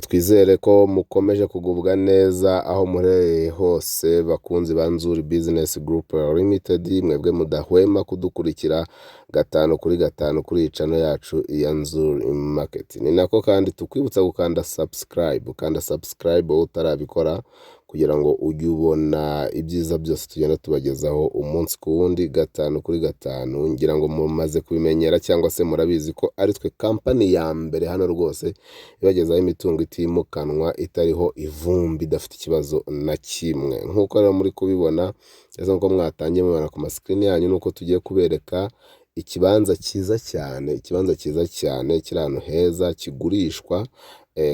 Twizere ko mukomeje kugubwa neza aho muherereye hose, bakunzi ba Nzuri Business Group Limited, mwebwe mudahwema kudukurikira gatanu kuri gatanu kuri iyi channel yacu ya Nzuri Market. Ni nako kandi tukwibutsa gukanda subscribe, ukanda subscribe wowe utarabikora, kugira ngo ujye ubona ibyiza byose tugenda tubagezaho umunsi ku wundi, gatanu kuri gatanu. Ngira ngo mumaze kubimenyera cyangwa se murabizi ko ari twe kampani ya mbere hano rwose ibagezaho imitungo itimukanwa, itariho ivumbi, idafite ikibazo na kimwe. Nk'uko rero muri kubibona cyangwa nk'uko mwatangiye mubibona ku masikirini yanyu, nuko tugiye kubereka ikibanza cyiza cyane, ikibanza cyiza cyane kiri ahantu heza, kigurishwa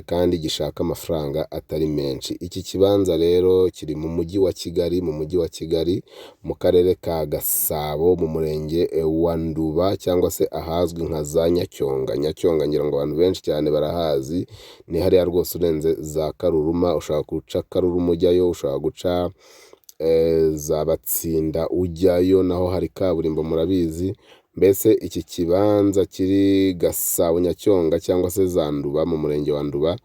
kandi gishaka amafaranga atari menshi. Iki kibanza rero kiri mu mujyi wa Kigali, mu mujyi wa Kigali, mu karere ka Gasabo, mu murenge wa Nduba, cyangwa se ahazwi nka za Nyacyonga. Nyacyonga ngira ngo abantu benshi cyane barahazi, ni hariya rwose urenze za Karuruma. Ushobora guca Karuruma ujyayo, ushobora guca za Batsinda ujyayo, naho hari kaburimbo murabizi. Mbese iki kibanza kiri Gasabo, Nyacyonga cyangwa se za Nduba, mu murenge wa Nduba,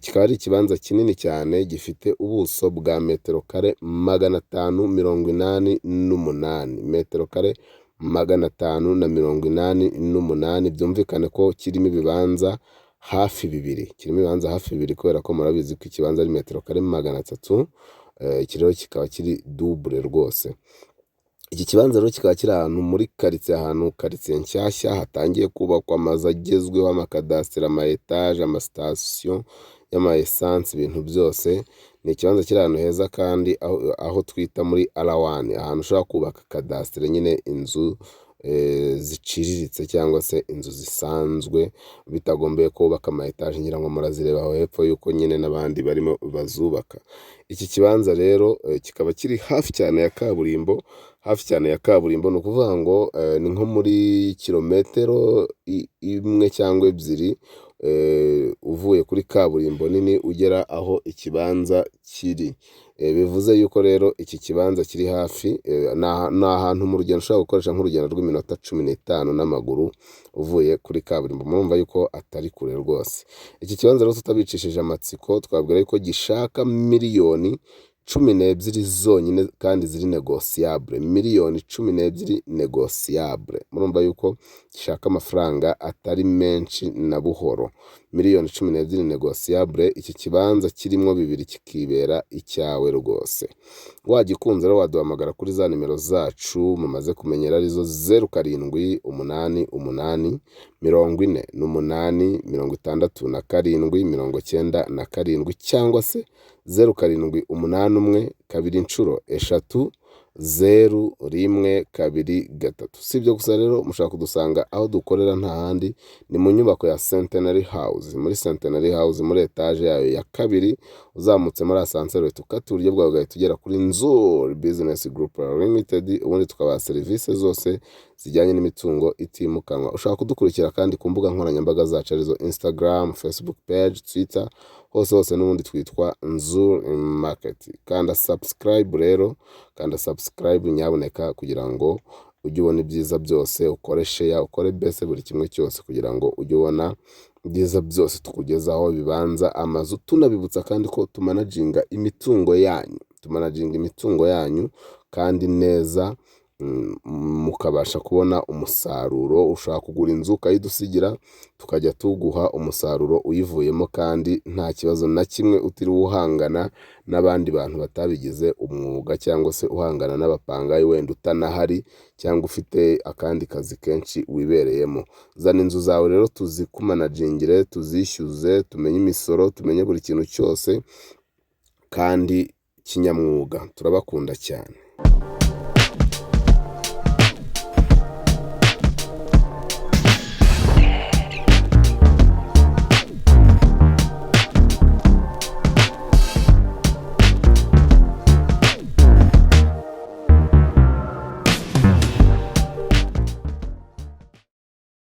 kikaba ari ikibanza kinini cyane gifite ubuso bwa metero kare 588, metero kare 588. Byumvikane ko kirimo ibibanza hafi bibiri, kirimo ibibanza hafi bibiri, kubera ko murabizi ko ikibanza ari metero kare 300. Iki rero kikaba kiri double rwose. Iki kibanza rero kikaba kiri ahantu muri karitsiye, ahantu karitsiye nshyashya hatangiye kubakwa amazu agezweho, amakadasiteri, ama etaje, amasitasiyo y'ama essence, ibintu byose. Ni ikibanza kiri ahantu heza kandi aho twita muri R1, ahantu ushobora kubaka kadasiteri nyine, inzu ziciriritse cyangwa se inzu zisanzwe, bitagombeye kubaka ama etaje. Ngira ngo murazireba aho hepfo yuko nyine n'abandi barimo bazubaka. Iki kibanza rero kikaba kiri hafi cyane ya kaburimbo, hafi cyane ya kaburimbo. Ni ukuvuga ngo ni nko muri kilometero 1 cyangwa 2 uvuye kuri kaburimbo nini ugera aho ikibanza kiri. Bivuze yuko rero iki kibanza kiri hafi, ni ahantu mu rugendo ushobora gukoresha nk'urugendo rw'iminota 15 n'amaguru uvuye kuri kaburimbo. Murumva yuko atari kure rwose. Iki kibanza rero, tutabicishije amatsiko, twabwira yuko gishaka miliyoni 12 zonyine kandi ziri négociable, miliyoni 12 négociable. Murumva yuko gishaka amafaranga atari menshi na buhoro. Miliyoni 12 négociable, iki kibanza kirimo bibiri kikibera icyawe rwose. Wagikunze rero waduhamagara kuri za nimero zacu mumaze kumenyera, arizo 0788 48 67 97, cyangwa se 0781 3 3 0 1 2 3. Si ibyo gusa rero, mushobora kudusanga aho dukorera, nta handi ni mu nyubako ya Centenary House, muri Centenary House, muri etaje yayo ya kabiri. Uzamutse muri ascenseur uhita ukata iburyo bwawe, ugahita ugera kuri Nzuri Business Group Limited, ubundi tukabaha serivisi zose zijyanye n'imitungo itimukanwa. Ushobora kudukurikira kandi ku mbuga nkoranyambaga zacu, arizo Instagram, Facebook page, Twitter, hose hose n'ubundi twitwa Nzuri Market. Kanda subscribe rero, kanda subscribe nyabuneka, kugira ngo ujye ubona ibyiza byose, ukore share, ukore mbese buri kimwe cyose kugira ngo ujye ubona ibyiza byose tukugezaho, ibibanza, amazu. Tunabibutsa kandi ko tumanaginga imitungo yanyu, tumanaginga imitungo yanyu kandi neza, mukabasha kubona umusaruro. Ushobora kugura inzu ukayidusigira, tukajya tuguha umusaruro uyivuyemo kandi nta kibazo na kimwe, utiriwe uhangana n'abandi bantu batabigize umwuga, cyangwa se uhangana n'abapangayi wenda utanahari cyangwa ufite akandi kazi kenshi wibereyemo. Zana inzu zawe rero tuzikumanagingire, tuzishyuze, tumenye imisoro, tumenye buri kintu cyose kandi kinyamwuga. Turabakunda cyane.